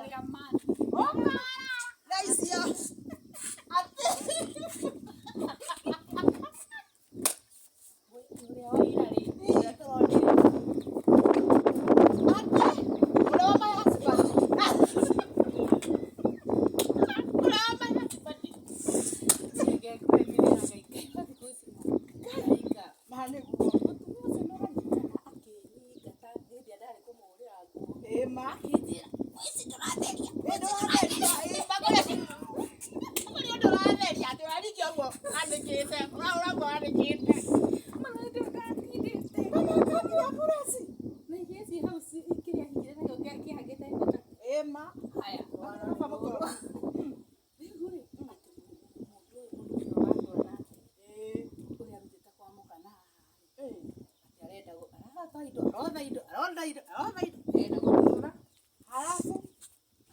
Thaa icio atĩ Ũrĩa wa ira rĩ, ũrĩa tũronire. Atĩ ũrĩa wa my husband, ũrĩa wa my husband. Reke ngwĩre Ngai, Ngai wa thikũ ici araika. Ma nĩguo. Mũtumia ũcio nĩ ũranyitana akĩnyingata hĩndĩ ĩrĩa ndarĩ kũmũhũrĩra nguo. Ĩ ma. Akĩnjĩra, "Nguo ici ndũratheria." Ĩ ndũratheria, ĩ ma kũrĩ kũrĩ ũndũ ũratheria atĩ ũraringia ũguo anĩkĩte, ũrahũra nguo anĩkĩte. Mana nĩ ndatindĩte. Mana kamira bureci. Na iria ciĩ hau kĩrĩa hingĩre nakĩo kĩhangĩte gĩko. Ĩ ma. Haya. Baba mũkũrũ. Rĩu rĩ, atĩ mũndũ ũyũ mũndũ ũcio watũra nake, Ĩ. ũrĩa arutĩte kwa mũka na haha rĩ, Ĩ. atĩ arenda arotha indo, arotha indo, arotha indo, arotha indo, arenda gũtũra. Halafu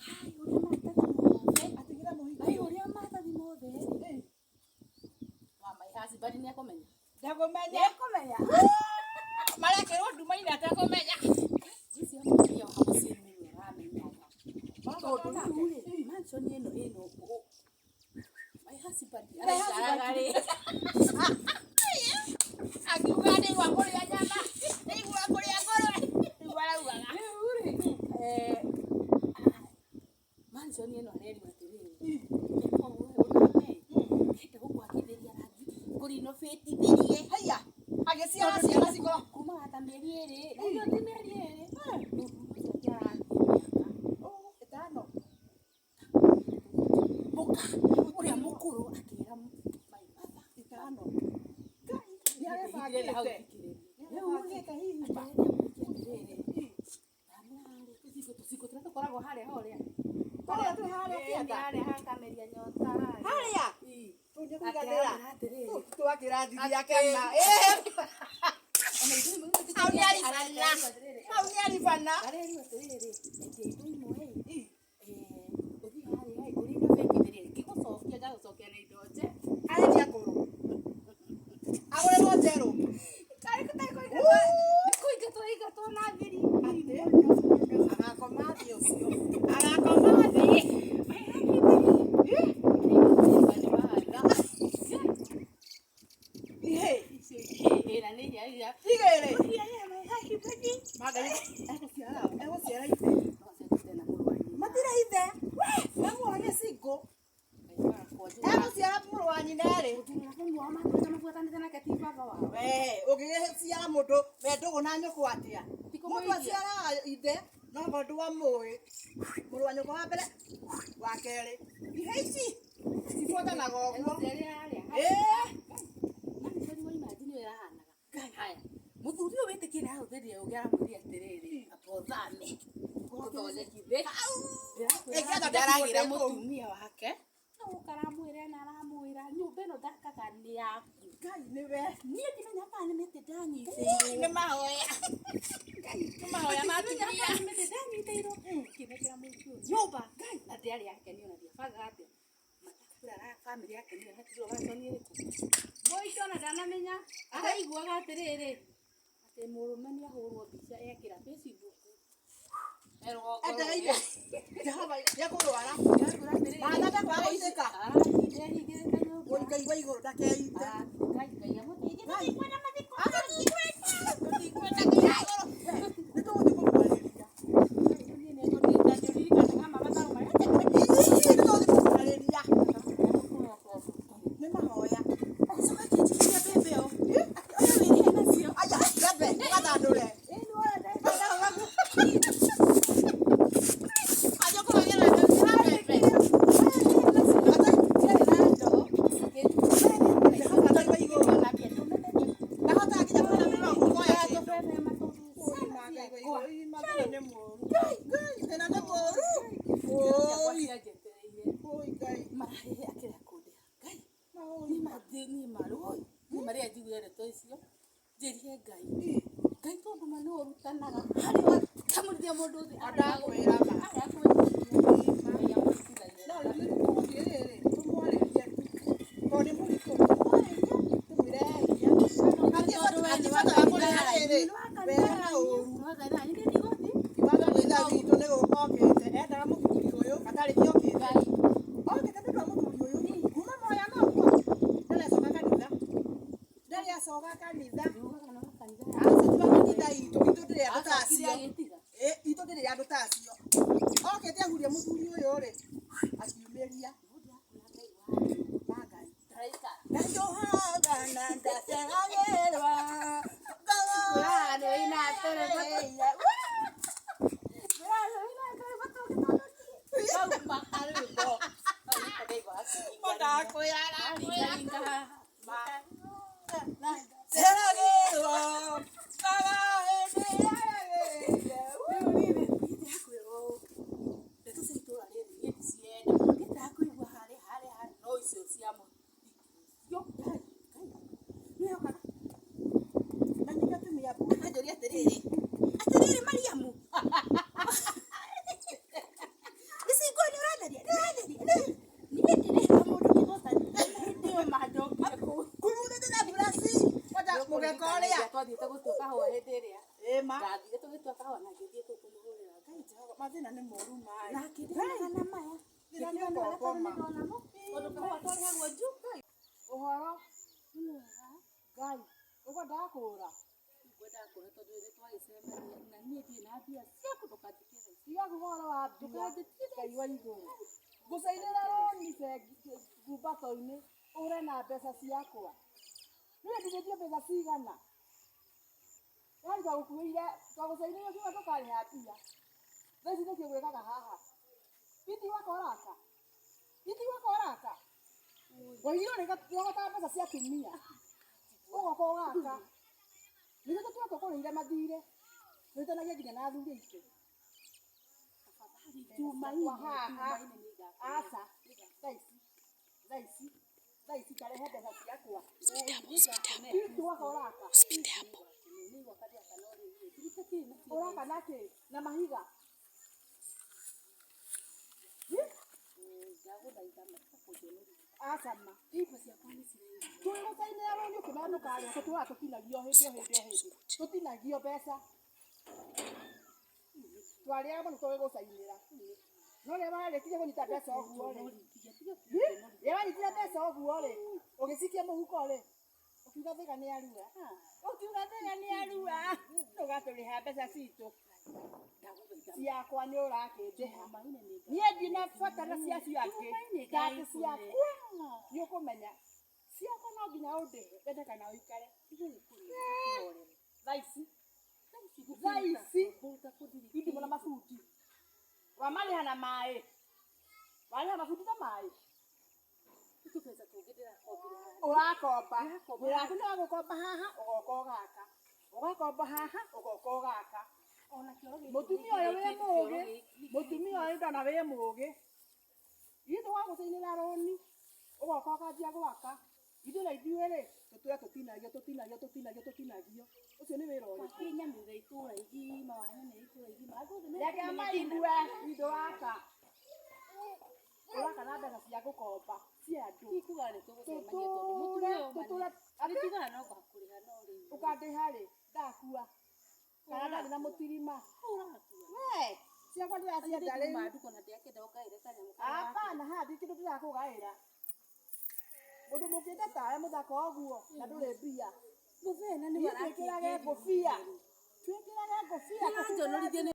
Ai, ũrĩa maratathi mothe. atigĩra mũhiki. Ai, ũrĩa maratathi mothe. Ĩ. Wa my husband nĩekũmenya. Ndekũmenya. Nĩekũmenya. Marekĩrwo nduma-inĩ atekũmenya. Ngwĩciria mũtumia wa mũciĩ nĩwe ũramenyaga. Tondũ rĩu rĩ, mansion ĩno ĩno my husband My araikaraga rĩ. Akiuga nĩigua kũrĩa nyama, nĩigua kũrĩa ngũrwe, nĩguo araugaga. Rĩu rĩ, mansion ĩno arerirwo atĩrĩrĩ, ĩkorwo we ũthame, ndĩrenda gũkwakithĩria rangi, ngũrinobatithĩrie. Haiya, agĩciara ciana cikorwo Kumaga ta mĩeri ĩrĩ, na hiyo ti mĩeri ĩrĩ. Mũthuri ũcio akĩarathiĩ mĩaka Oh, ĩtano. Mũka ũrĩa mũkũrũ akĩra my mother Ĩtano. Ngai, Nĩarebangĩte. nĩarebangĩte. Nĩarebangĩte hihi ma. Tũciko tũrĩa tũkoragwo harĩa horĩa. Harĩa twĩ harĩa kĩanda. Harĩa hakameria nyota harĩa. Harĩa? Ii. Tũu nĩ kũiganĩra. Akĩramwĩra atĩrĩrĩ. Tũu twakĩrathithia kena. Ĩ. Ona ithuĩ imwe Hau nĩ aribana. Hau nĩ aribana. Arerirwo atĩrĩrĩ, endia indo imwe ĩ, Ii. ũthiĩ harĩa ĩ, ũrinobatithĩrie, ngĩgũcokia ngagũcokia na indo nje. Arendia ngũrũ. Agũrĩrwo njerũ. Karĩ kũingatwo aingatwo na thiri. Atĩ agakoma thĩ ũcio. Agakoma thĩ. Ihĩ. Igĩrĩ. Mangai egũciara egũciara ithe. Matirĩ ithe. We, namuona nĩ single. Egũciara mũrũ wa nyina erĩ. We, ũngĩgĩciara mũndũ me ndũgũ na nyũkwa atĩa? Mũndũ aciaraga ithe no korwo ndwamũĩ. Mũrũ wa nyũkwa wa mbere, wa kerĩ. Ihe ici cibuatanaga ũguo. Ĩĩ. Mũthuri ũyũ wĩtĩkie nĩ arahũthĩrire ũgĩ aramwĩrire atĩrĩrĩ, amba ũthame ũthondekithie. Ĩngĩathondekirwo Aragĩra ndĩ kũu. mũtumia wake no gũka aramwĩra na aramwĩra nyũmba ĩno ndakaga nĩ yaku. Ngai nĩwe. Niĩ ndimenya kana nĩ mĩtĩ ndanyitĩirwo. Nĩ mahoya. Nĩ mahoya ma Ndimenya atumia. kana nĩ mĩtĩ ndanyitĩirwo. Ngĩnengera mũhiki ũyũ nyũmba na ndĩarĩ yake niĩ ona ndiabangaga atĩa. Matakũrara bamĩrĩ yake nĩyo ĩratigirwo mansion ĩrĩkũ. Mũhiki ona ndanamenya araiguaga atĩrĩrĩ atĩ mũrũme nĩahũrwo mbica ekĩra Facebook. Erwo Endaga ithe. Jehova nĩekũrwara. Ndĩrakwĩra atĩrĩrĩ, Mahatha ndakwaga gũitĩka. aratinda ehingĩrĩte nyũmba. Ngai wa igũrũ ndakeite. Ngai Ngai amũteithie. Ngai. Tũtikwenda mathiko. Tũtikwenda Ngai wa igũrũ. Nĩ tũgũthiĩ kũmwarĩria. Niĩ nĩngũririkanaga mama marĩa Ii, nĩ tũgũthiĩ kũmwarĩria. Nĩ mahoya. Acoka akĩnjikĩria mbembe o. Atĩ oya wĩrĩhe nacio. Aya, mbembe, ũgathandũre. Ĩĩ nĩwona Anjia kũhagĩra mbembe. Ndiarĩ na ndoo. Jehova Ngai wa igũrũ. Ndahotaga nginya kũhũra mĩrongo kuoya kĩndũ. Oi, ma Ngai wa igũrũ, ii, ma thĩna nĩ mũũru. Ngai, Ngai, thĩna nĩ mũũru. Oi, oi, Ngai. Marahehe akĩrĩa kũndĩha. Ngai, niĩ ma niĩ ma oi, niĩ marĩa njiguire ndeto icio, njĩrire Ngai. Ngai tondũ ma nĩwe ũrutanaga harĩa watamũrithia mũndũ thĩ. Ndakwĩra ma. Harĩa akwĩrithia. Ngai amũrutithagia. No rĩu nĩ tũgũthiĩ rĩrĩ, tũmwarĩrie tu. Tondũ nĩ mũritũ, tũmwarĩrie, tũmwĩre ehirie. Hatirĩ bata wa kũrĩha rĩrĩ, wega na ũũru. Watho ithe witũ nĩ gũka okĩte, endaga mũthuri. Andũ ta acio okĩte ahuria mũthuri ũyũ rĩ akiumĩria ma Ngai ndahiũhaga na ndaceragĩrwa. Ndakwĩra Atiriri atiriri Mariamu, ici nguo nĩ ũratheria, nĩ ũratheria niĩ ndirĩha mũndũ kĩgota hĩndĩ ĩyo mandokire kũu Kururĩte na buraci kwanja mũgeka ũrĩa twathiĩte gũtua kahũa hĩndĩ ĩrĩa ĩma ndathiire tũgĩtua kahũa na ngĩthiĩ kũu kũmũhũrĩra. Ngai Jehova, mathĩna nĩ moru maĩ Na akĩndĩhaga na maya. Thĩna nĩ ũkokoma. Tondũ kahũa twarĩhagwo njuka. Ũhoro Ngai ũkwendaga kũũra. Ngwendaga kũũra tondũ nĩ twagĩcemania na niĩ ndirĩ na mbia ciaku, ndũkanjĩtie thaa ici. Tiga kuga ũhoro wa mbia. Ndũkanjĩtie. Ngai wa igũrũ, ngũcainĩra rũni bengi ngumbato-inĩ ũre na mbeca ciakwa. Niĩ ndinĩtie mbeca cigana, yani twagũkuĩire twagũcainĩire kiuga ndũkarĩha mbia. Thaa ici nĩkĩ gwĩkaga haha? Iti gwaka ũraka, iti gwaka ũraka, waigire ũrĩrogotaga mbeca cia atumia ũgoka ũgaka nĩguo tũtue tũkũrĩire mathirĩ tũhĩtanagie nginya na athuri aitũ. Jumaine. Haha. Jumaine nĩ ngakũrĩha. Aca, thaa ici, thaa ici, thaa ici ngarehe mbeca ciakwa. Iti gwaka ũraka. Ũraka nakĩ? Na mahiga? Aca ma tũgũcainĩra rũni ũkĩmenya ndũkarĩha, tũtũraga tũtinagio hĩndĩ o hĩndĩ o hĩndĩ, tũtinagio mbeca twarĩaga mũno tũgĩgũcainĩra, no rĩrĩa warĩkirie kũnyita mbeca ũguo rĩ, rĩrĩa wanyitire mbeca ũguo rĩ, ũgĩcikia mũhuko rĩ, ũkiuga thĩga nĩ arua, ũkiuga thĩga nĩ arua, ndũgatũrĩha mbeca citũ. Ciakwa nĩ ũrakĩndĩha niĩ ndina bata na cia acio angĩ, ndati ciakwa nĩ ũkũmenya ciakwa no nginya ũndĩhe wende kana ũikare. Thaa ici, thaa ici indimo na mabundi wamarĩha na maĩ, warĩha mabundi na maĩ. Ũrakomba wĩra waku nĩ wa gũkomba haha ũgoka ũgaka, ũgakomba haha ũgoka ũgaka. Mũtumia ũyũ wĩ mũgĩ, mũtumia ũyũ ndona wĩ mũgĩ, ithuĩ tũgagũcainĩra rũni ũgoka ũkanjia gwaka, ithuĩ na ithuĩ rĩ tũtũre tũtinagio tũtinagio tũtinagio tũtinagio, ũcio nĩ wĩra ũrĩkũ? Reke maigue itũ waka ũraka na mbeca cia gũkomba cia andũ tũtũre tũtũre atĩ ũkandĩha rĩ ndakua kana ndarĩ na mũtirima we ciakwa ndĩracienda rĩu. Hapana, haha ndi kĩndũ ndĩrakũgaĩra. Mũndũ mũkĩte tawe mũthaka ũguo na ndũrĩ mbia. Niĩ twĩkĩrage ngũbia, twĩkĩrage ngũbia. Njonorithie.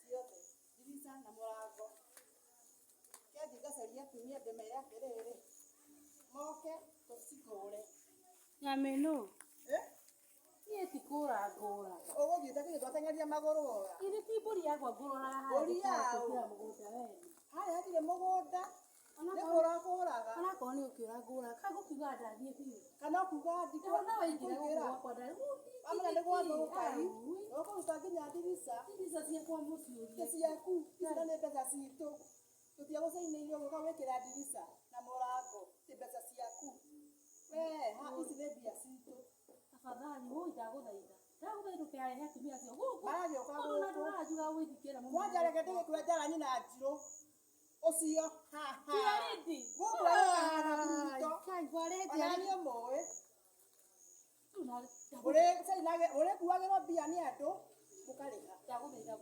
Ciothe ndirica na mũrango kethi ngacaria atumia ndĩmere atĩrĩrĩ moke tũcikũre. Nyamĩnũ. Eh? Niĩ ti kũra ngũraga. Ũgũthiĩte kĩndũ twateng'eria magũrũ wora. Githĩ ti mbũri yakwa ngũroraga harĩa Mbũri yaũ? kũingĩra mũgũnda wene. Harĩa hatirĩ mũgũnda, nĩ kũra kũraga. Onakorwo nĩ gũkĩũra ngũraga, kana ngũkiuga ndathiĩ biũ. Kana ũkuga Ona waingĩra gũkũ ndikũingĩra. gwakwa ndarĩ. Wamenya nĩ gwathũka ũkũruta nginya ndirica. Ndirica ciakwa mũciũrie. Ti ciaku ici na nĩ mbeca citũ, tũtiagũcainĩire ũguo gwĩkĩra ndirica na mũrango, ti mbeca ciaku we ha, ici nĩ mbia citũ. Tafadhali woi, ndagũthaitha. Ndagũthaitha ndũkarehe atumia acio gũkũ. Maragĩũka Tondũ na gũkũ. ndũranjuga wĩthikĩra mũno. Kwanja reke ndĩgĩkue njara nyina njirũ ũcio haha Tiarĩndi. gũkũ agĩũka na muruto. Kai warĩte. Ona niĩ mũĩ ũrĩkuagĩrwo mbia nĩ andũ mũkarĩha,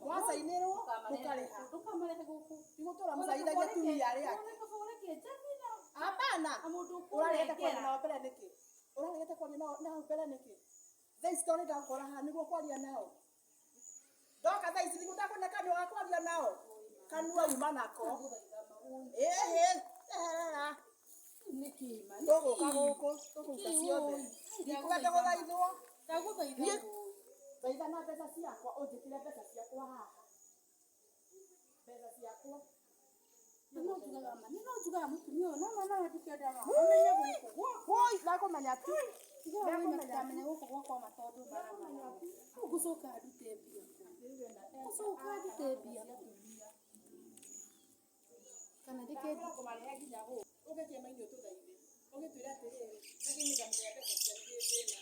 mwacainĩrwo mũkarĩha. Ndũkamarehe gũkũ. Tigũtũra mũcaithagia atumia arĩa angĩ. Hapana, Mũndũ ũraregete kwaria ũkũnengera. nao mbere nĩkĩ? Ũraregete kwaria nao nao mbere nĩkĩ? Thaa ici to nĩ ndagũkora haha nĩguo kwaria nao. Ndoka thaa ici nĩguo ndakũne kanua ga kwaria nao. Kanua uma nako. Ĩhĩ, eherera. Nĩkĩ ma? Tũgũka gũkũ, tũkũruta ciothe. Ndikwenda gũthaithwo. Ndagũthaitha. Niĩ thaitha na mbeca ciakwa, ũnjĩkĩre mbeca ciakwa haha. Mbeca ciakwa. No njugaga ma, no njugaga mũtumia ũyũ no no ndikĩendaga amenye gũkũ gwakwa. Woi, ndakũmenya tu. Tigaga we matikamenya gũkũ gwakwa ma tondũ maramenya. Rĩu ngũcoka ndute mbia kũ? Ngũcoka ndute mbia kũ? Kana ndĩkendie? Kũmarehe nginya gũkũ. Ũke kĩama-inĩ ũtũthaithe. Ũgĩtwĩre atĩrĩrĩ, reke nĩngamũhe mbeca cianyu gĩthĩna.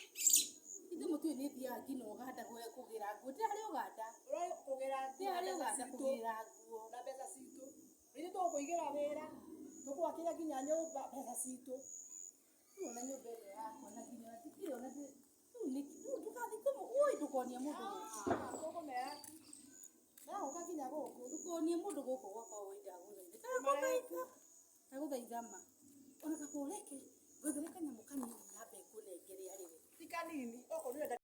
Ithe mũtiũĩ nĩ thiaga nginya Ũganda kũgĩra nguo. Ndĩrarĩ Ũganda. Ũroĩ kũgĩra nguo na Ndĩrarĩ mbeca Ũganda citũ. kũgĩra nguo. Na mbeca citũ. Ithuĩ tũgũkũigĩra wĩra, tũgwakĩre nginya nyũmba mbeca citũ. Rĩu ona nyũmba ĩrĩa yakwa na nginya ndikĩrĩ ona rĩu nĩkĩ? Rĩu ndũgathiĩ kũmũ ũĩ ndũkonie mũndũ gũkũ. Tũkũmera. Megũka nginya gũkũ. Ndũkonie mũndũ gũkũ gwakwa ũĩ ndagũthaitha. Ndagũthaitha. Ndagũthaitha ma. Ona kaba ũreke ngwethere kanyamũ kanini nyambe ngũnengere arĩ we. Ti kanini, okorwo nĩũrenda.